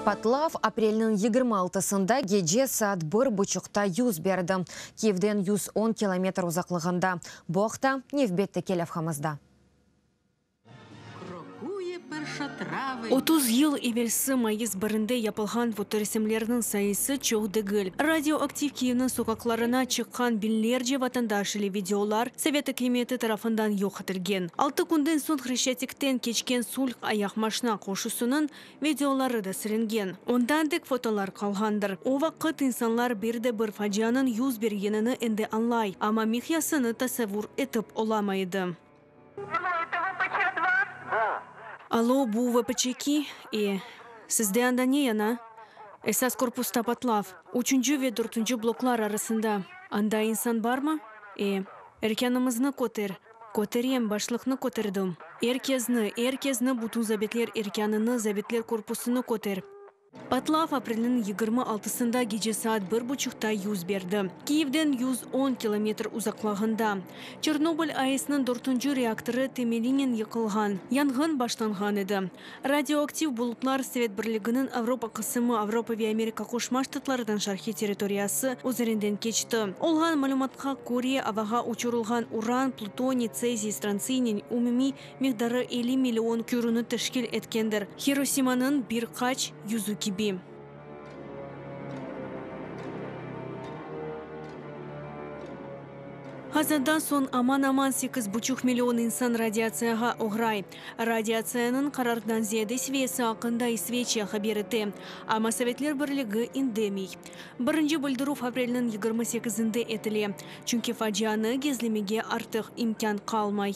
Patlav aprelniñ 26-sında gece saat bir buçuqta 101 berdi. Kiyevden 110 kilometr uzaqlığında. Bu aqta nevbetteki levhamızda. 30 yıl evelsi mayıs birinde yapılğan fotoresimlerniñ sayısı çoq degil. Radioaktiv Kiyevniñ soqaqlarına çıqqan biñlerce vatandaş ile videolar sovet akimiyeti tarafından yoq etilgen. 6 künden soñ Hreşçatikten keçken sulh ayaqmaşina qoşusınıñ videoları da silingen. Ondan tek fotolar qalğandır. O vaqıt insanlar bir de bir facianıñ 100 bergenini endi añlay, amma miqyasını tasavvur etip olamay edi. Allo, bu VPÇ2? E, sizde anda ne yana? Esas korpusta patlav. Üçünci ve dörtünci bloklar arasında. Anda insan barmı? E, erkânımıznı köter. Köterem, başlıqnı köterdim. Er kesni, er kesni, bütün zabitler erkânını, zabitler korpusını köter. Patlav aprelniñ 26-sında gece saat bir buçuqta 100 berdi. Kiyevden 110 kilometr uzaqlığında. Çernobıl AESniñ dörtünci reaktorı temelinen yıqılğan. Yanğın başlanğan edi. Radioaktiv bulutlar Sovet Birliginiñ Avropa qısmı, Avropa ve Amerika Qoşma Ştatlarınıñ şarqiy territoriyası üzerinden keçti. Olğan malümatqa köre, avağa uçurılğan uran, plutoniy, tseziy, strantsiyniñ umumiy miqdarı 50 million kürüni teşkil etkendir. Hirosimanıñ bir qaç yüzü kibi. Qazadan soñ aman-aman 8,5 million insan radiatsiyağa oğray. Radiatsiyanıñ qarardan ziyade seviyesi aqqında İsveçiya haber ete. Amma Sovetler Birligi indemey. Birinci bildirüv aprelniñ 28-inde etile. Çünki facianı gizlemege artıq imkân qalmay.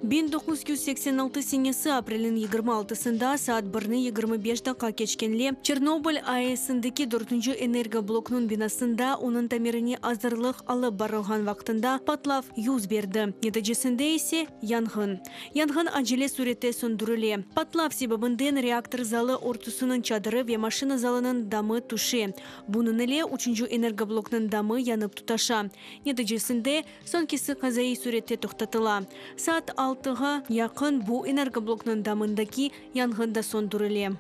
1986 senesi aprelniñ 26-sında saat 1-ni 25 daqqa keçkende Çernobıl AESindeki 4 energobloknıñ binasında onıñ tamirine azırlıq alıp barılğan vaqtında patlav 100 berdi. Neticesinde ise yanğın. Yanğın acele sürette söndürile. Patlav sebebinden reaktor zalı örtüsiniñ çadırı ve maşina zalınıñ damı tüşe. Bunıñ ile 3 energobloknıñ damı yanıp tutaşa. Neticesinde soñkisi qazaiy sürette toqtatıla. Saat 6-ğa yaqın bu energobloknıñ damındaki yanğın da söndürile.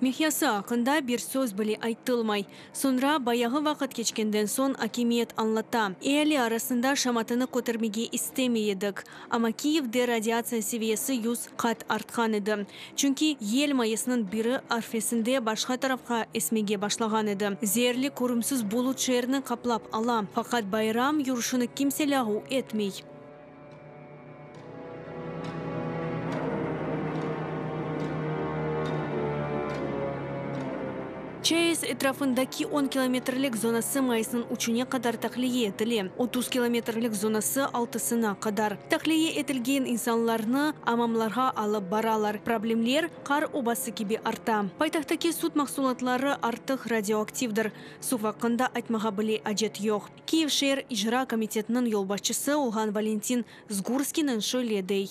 Miqyası aqqında bir söz bile aytılmay. Soñra bayağı vaqıt keçkenden soñ akimiyet añlata. Eali arasında şamatanı kötermege istemey edik. Amma Kiyevde radiatsiya seviyesi 100 qat artqan edi. Çünki yel mayısnıñ biri arfesinde başqa tarafqa esmege başlağan edi. Zeerli körümsiz bulut şeerni qaplap ala. Faqat bayram yürüşini kimse lâğu etmey. ÇAES etrafındaki 10 kilometrlik zonası mayısnıñ 3-üne qadar tahliye etile. 30 kilometrlik zonası 6-sına qadar. Tahliye etilgen insanlarnı amamlarğa alıp baralar. Problemler qar obası kibi arta. Paytahttaki süt mahsulatları artıq radioaktivdir. Suv aqqında aytmağa bile acet yoq. Kiyev şeer icra komitetiniñ yolbaşçısı olğan Valentin Zgurskiyniñ şöyle dey.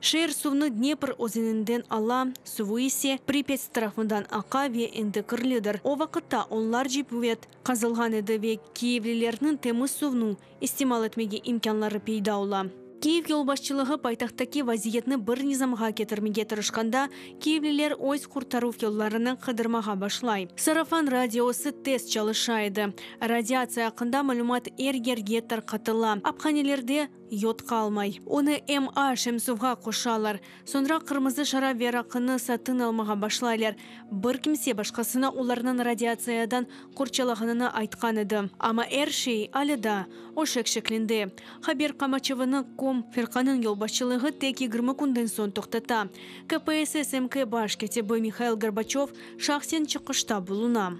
Şeer suvnı Dnepr özeninden ala, suvu ise Pripyat tarafından aqa ve endi kirlidir. O vaqıtta onlarca büvet qazılğan edi ve kiyevlilerniñ temiz suvnı istimal etmege imkânları peyda ola. Kiyev yolbaşçılığı paytahttaki vaziyetni bir nizamğa ketirmege tırışqanda kiyevliler öz qurtaruv yollarını qıdırmağa başlay. Sarafan radiosı tez çalışa edi. Radiatsiya aqqında malümat er yerge tarqatıla. Aphanelerde yod qalmay. Onı em aş, em suvğa qoşalar. Soñra qırmızı şarap ve raqını satın almağa başlaylar. Bir kimse başqasına olarnıñ radiatsiyadan qorçalağanını aytqan edi. Amma er şey alâ da öşek şeklinde. Haber qamaçavını Kom firqanıñ yolbaşçılığı tek 20 künden soñ toqtata. KPSS MK baş kâtibi Mihail Gorbaçov şahsen çıqışta buluna.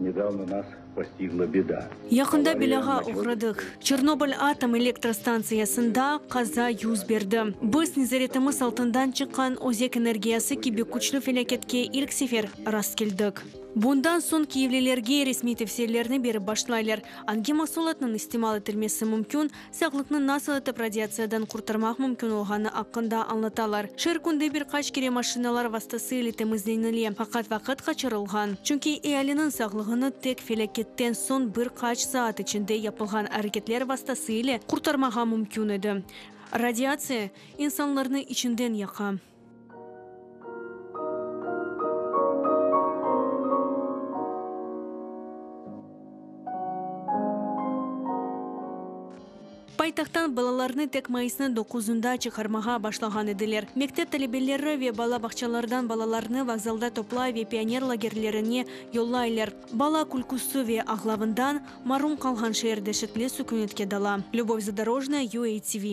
Недавно нас постигла беда. Yaqında belâğa oğradıq. Çernobıl atom elektrostantsiyasında qaza 100 berdi. Biz nezaretimiz altından çıqqan özek energiyası kibi küçlü felâketke ilk sefer rast keldik. Bundan soñ kiyevlilerge resmiy tevsiyelerni berip başlaylar. Angi mahsulatnıñ istimal etilmesi mümkün, sağlıqnı nasıl etip radiatsiyadan qurtarmaq mümkün olğanı aqqında añlatalar. Şeer künde bir qaç kere maşinalar vastası ile temizlenile, faqat vaqıt qaçırılğan. Çünki ealiniñ sağlığını tek felâketten soñ bir qaç saat içinde yapılğan areketler vastası ile qurtarmağa mümkün edi. Radiatsiya insanlarnı içinden yaqa. Paytahttan balalarnı tek mayısnıñ doquzında çıqarmağa başlağan ediler. Mektep talebeleri ve bala bağçalardan balalarnı vokzalda toplay ve pioner lagerlerine yollaylar. Bala külküsi ve ağlavından marum qalğan şeer deşetli sükünetke dala. Lübov Zadorojnaya, UATV.